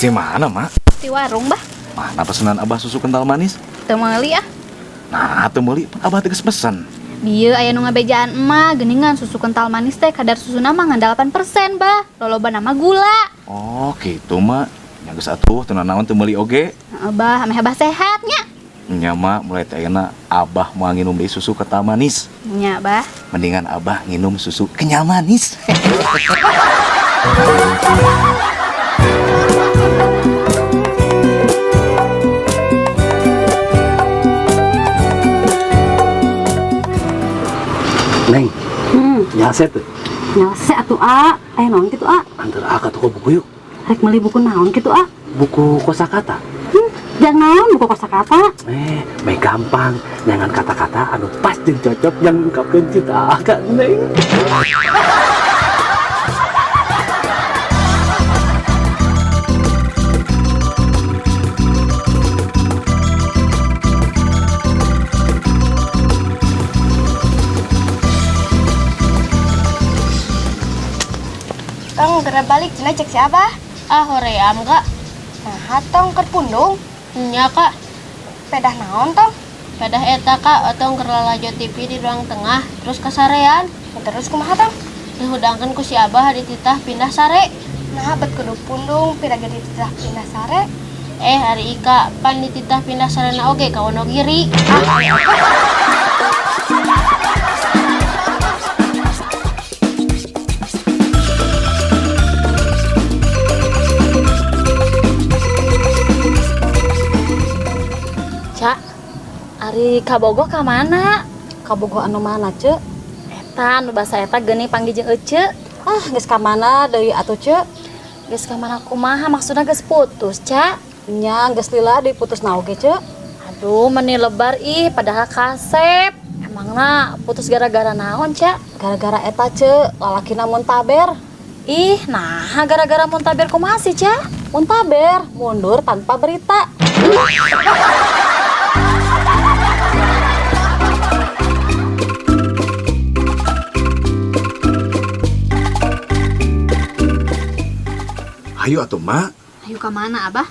Di mana, Mak? Di warung, Bah. Mana pesanan Abah susu kental manis? Teu meuli ah. Nah, teu meuli, pan Abah teh geus pesen. Bieu aya nu ngabejaan emak, geuningan susu kental manis teh kadar susuna mah ngan 8%, Bah. Lolobana mah gula. Oh, gitu, Mak. Nya geus atuh, teu naon teu meuli oge. Heeh, Bah, ameh Abah sehat nya. Nya, Mak, mulai teh ayeuna Abah moal nginum deui susu kental manis. Nya, Bah. Mendingan Abah nginum susu kenyal manis. Neng, nyalse tuh. Nyalse atuh a, aya naon kitu a? Antar a ka toko buku yuk. Rek meuli buku naon kitu a? Buku kosakata. Jang naon buku kosakata? Baik gampang. Jangan kata-kata anu pas jeung cocok yang ngungkapkeun cinta ka Neng. Tong geura balik cenah cek si Abah. Ah, hoream, Kak. Nah, tong keur pundung. Nya, Kak. Pedah naon tong? Pedah eta, Kak, otong keur lalajo TV di ruang tengah, terus kasarean. Ya, terus kumaha tong? Dihudangkeun ku si Abah dititah pindah sare. Nah, bet kudu pundung pira ge dititah pindah sare. Ari Ika pan dititah pindah sarena oge ka Wonogiri. Cak, ari kabogoh ka mana? Kabogoh anu mana, Cek? Eta nu basa eta geuning panggih jeung Ece. Ah, geus ka mana deui atuh, Cek? Geus ka mana kumaha maksudna geus putus, Cak? Nya geus lila deui putus na oge, Cek. Aduh, meni lebar ih padahal kasep. Emangna putus gara-gara naon, Cak? Gara-gara eta, Cek, lalakina muntaber. Ih, nah gara-gara muntaber kumaha sih, Cak? Muntaber, mundur tanpa berita. Hayu atuh, Mak. Ayo ka mana, Abah?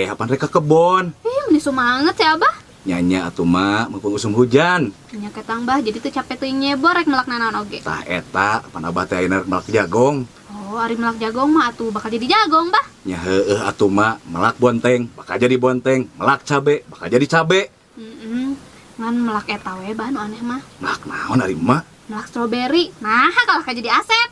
Apaan rek ka kebon? Ih, meni sumanget si Abah. Nyanya atuh, Mak, mumpung usum hujan. Nya ketang, Bah, jadi teu capek teuing nyebor rek melak nanaon oge. Tah eta, pan Abah teh ayeuna rek melak jagong. Oh, ari melak jagong mah atuh bakal jadi jagong, Bah. Nya heueuh atuh, Mak, melak bonteng bakal jadi bonteng, melak cabe bakal jadi cabe. Heeh. Ngan melak eta we, Bah, nu aneh mah. Melak naon ari, Mak? Melak stroberi. Nah, kalau kayak jadi Asep.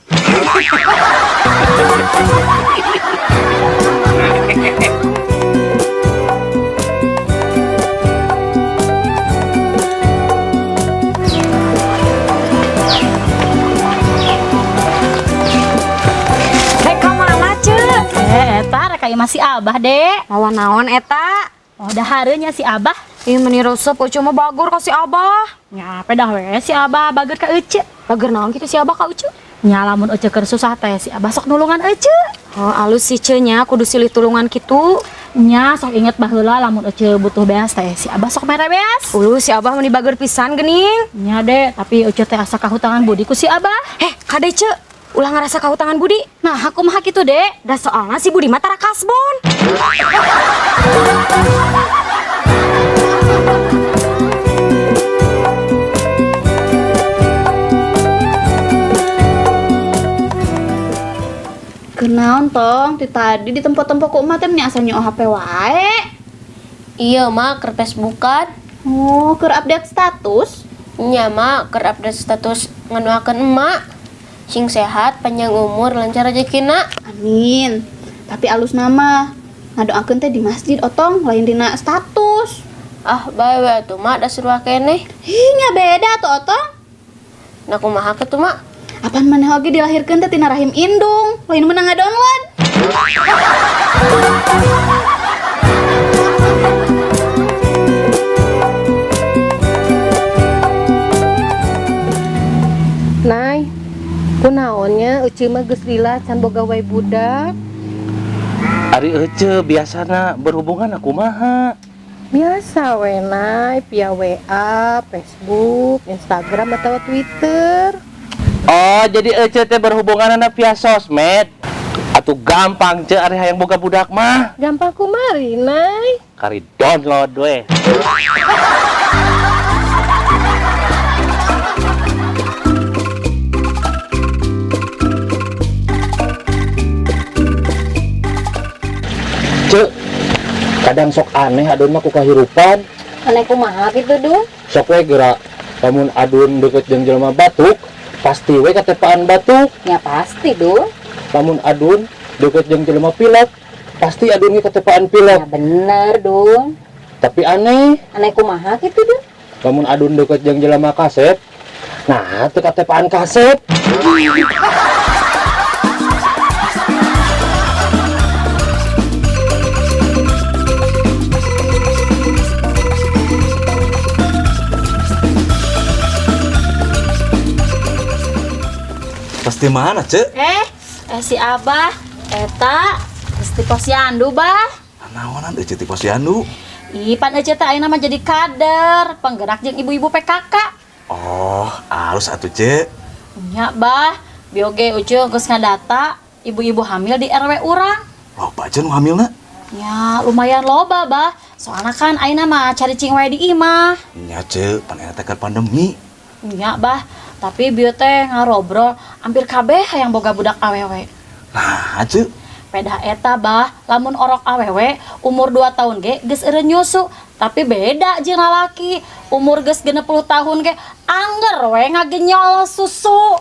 Rek ka mana, Cek? Eta rek ka imah si Abah, Dek. Mawa naon eta? Oh, dahareunya si Abah. Ih, meni resep Ucu mah bagur ka si Abah. Nya, pedah we si Abah bager ka Ece. Bager naon kitu si Abah ka Ucu? Nya lamun Ece keur susah teh si Abah sok nulungan Ece. Oh, alus si Ce nya kudu silih tulungan kitu. Nya sok inget baheula lamun Ece butuh beas teh si Abah sok mere beas. Ulu si Abah meni bager pisan geuning. Nya Dek, tapi Ece teh asa kahutangan budi ku si Abah. Kade Ce, ulah ngarasa kahutangan budi. Nah, aku mah kitu, Dek. Da soalna si Budi mah tara kasbon. Kenaon tong, ti tadi di tempo-tempo ku emak teh meni asa nyoo HP wae. Iya, Mak, keur Facebookan. Oh, keur update status? Nya, Mak, keur update status ngadoakeun emak. Sing sehat, panjang umur, lancar rezekina. Amin. Tapi alus nama ngadoakeun teh di masjid otong, lain dina status. Ah, bae we atuh, Mak, da sarua keneh. Ih, nya beda atuh otong. Nah, kumaha kitu, Mak? Apan maneh oge dilahirkeun teh tina rahim indung, lain meunang ngadownload. Nay, kunaonnya Uci mah geus lila can boga wae budak. Ari Ece biasana berhubungan aku kumaha? Biasa we, Nay, via WA, Facebook, Instagram atau Twitter. Oh, jadi Ece teh berhubungan via sosmed. Atuh Atuh gampang ce ari hayang boga budak mah. Gampang kumari, Nay. Kari download we. Cek, kadang sok aneh adun mah ku kahirupan. Aneh kumaha kitu, Dun? Sok we geura lamun adun deket jeung jelema batuk, pasti we katepaan batuk. Ya pasti, Dun. Lamun adun deket jeung jelema pilek, pasti adun ge katepaan pilek. Ya bener, Dun. Tapi aneh, Aneh kumaha kitu, Dun? lamun adun deket jeung jelema kasep, nah teu katepaan kasep. Pasti mana, Cek? Si Abah eta geus di posyandu, Bah. Naonan eueuh ti posyandu. Ih, pan ece teh ayeuna mah jadi kader, penggerak jeung ibu-ibu PKK. Oh, alus atuh, Cek. Nya, Bah, bioge ucu geus ngadata ibu-ibu hamil di RW urang. Loba aja nu hamilna. Ya, lumayan loba, Bah. Soalna kan ayeuna mah cari cing wae di imah. Nya, Cek, pan eta teh keur pandemi. Nya, Bah, tapi bieu teh ngarobrol hampir kabeh hayang boga budak awewe. Nah, Cek. Pedah eta, Bah, lamun orok awewe umur 2 tahun ge geus eureun nyusu, tapi beda jeung lalaki. Umur geus 60 tahun ge angger we ngagenyol susu.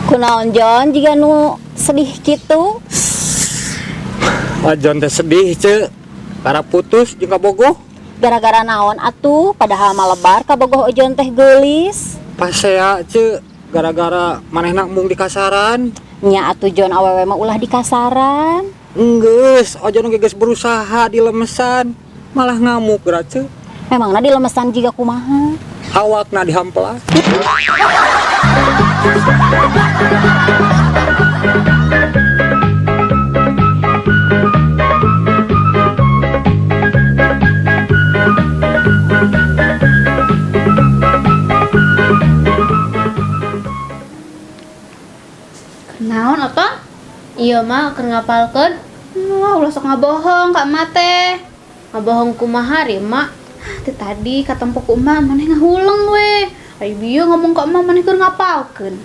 Kunaon Jon jiga nu sedih kitu? Ajon teh sedih ce, karena putus jeung kabogoh. Gara-gara naon atuh padahal mah lebar kabogoh Ojon teh geulis. Pasea ce, gara-gara manehna mung di kasaran. Nya atuh Jon awewe mah ulah di kasaran. Enggeus, Ojon oge geus berusaha dilemesan, malah ngamuk geura ce. Memangna dilemesan jiga kumaha? Awakna dihamplas. Naon otong? Iya mah keur ngapalkeun. Wah, ulah sok ngabohong ka emak teh. Ngabohong kumaha ri emak? Teh tadi katempo ku emak maneh ngahuleng we. Ari bieu ngomong ka emak maneh keur ngapalkeun.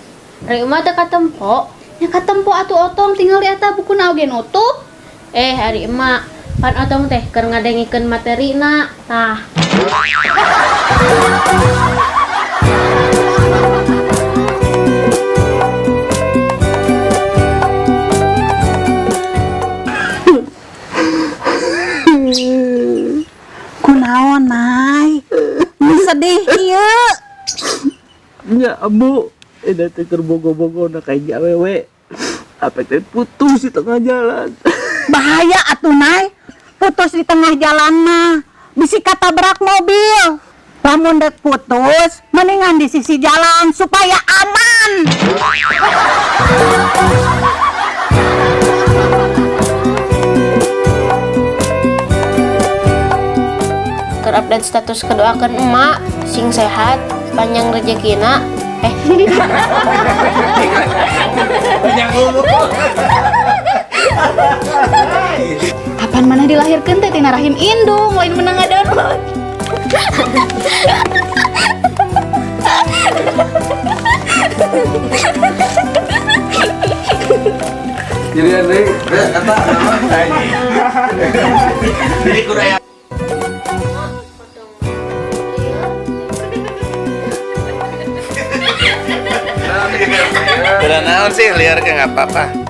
Ari emak teh katempo. Nya katempo atuh otong tinggal di eta bukuna oge nutup. Ari emak pan otong teh keur ngadengikeun materina. Tah. Kunaon, Nay? Nu sedih ieu. Nya, Bu, eta teh keur bogo-bogona ka hiji awewe. Apa teh putus di tengah jalan. Bahaya atuh, Nay. Putus di tengah jalan mah. Bisi katabrak mobil. Lamun dek putus, mendingan di sisi jalan supaya aman. Keur update status kedoakeun emak sing sehat, panjang rezekina. Kapan maneh dilahirkeun teh tina rahim indung, lain menang ngadownload. Jadi deui, eta nama. Jadi kurang Udah naon sih liar ke nggak apa-apa.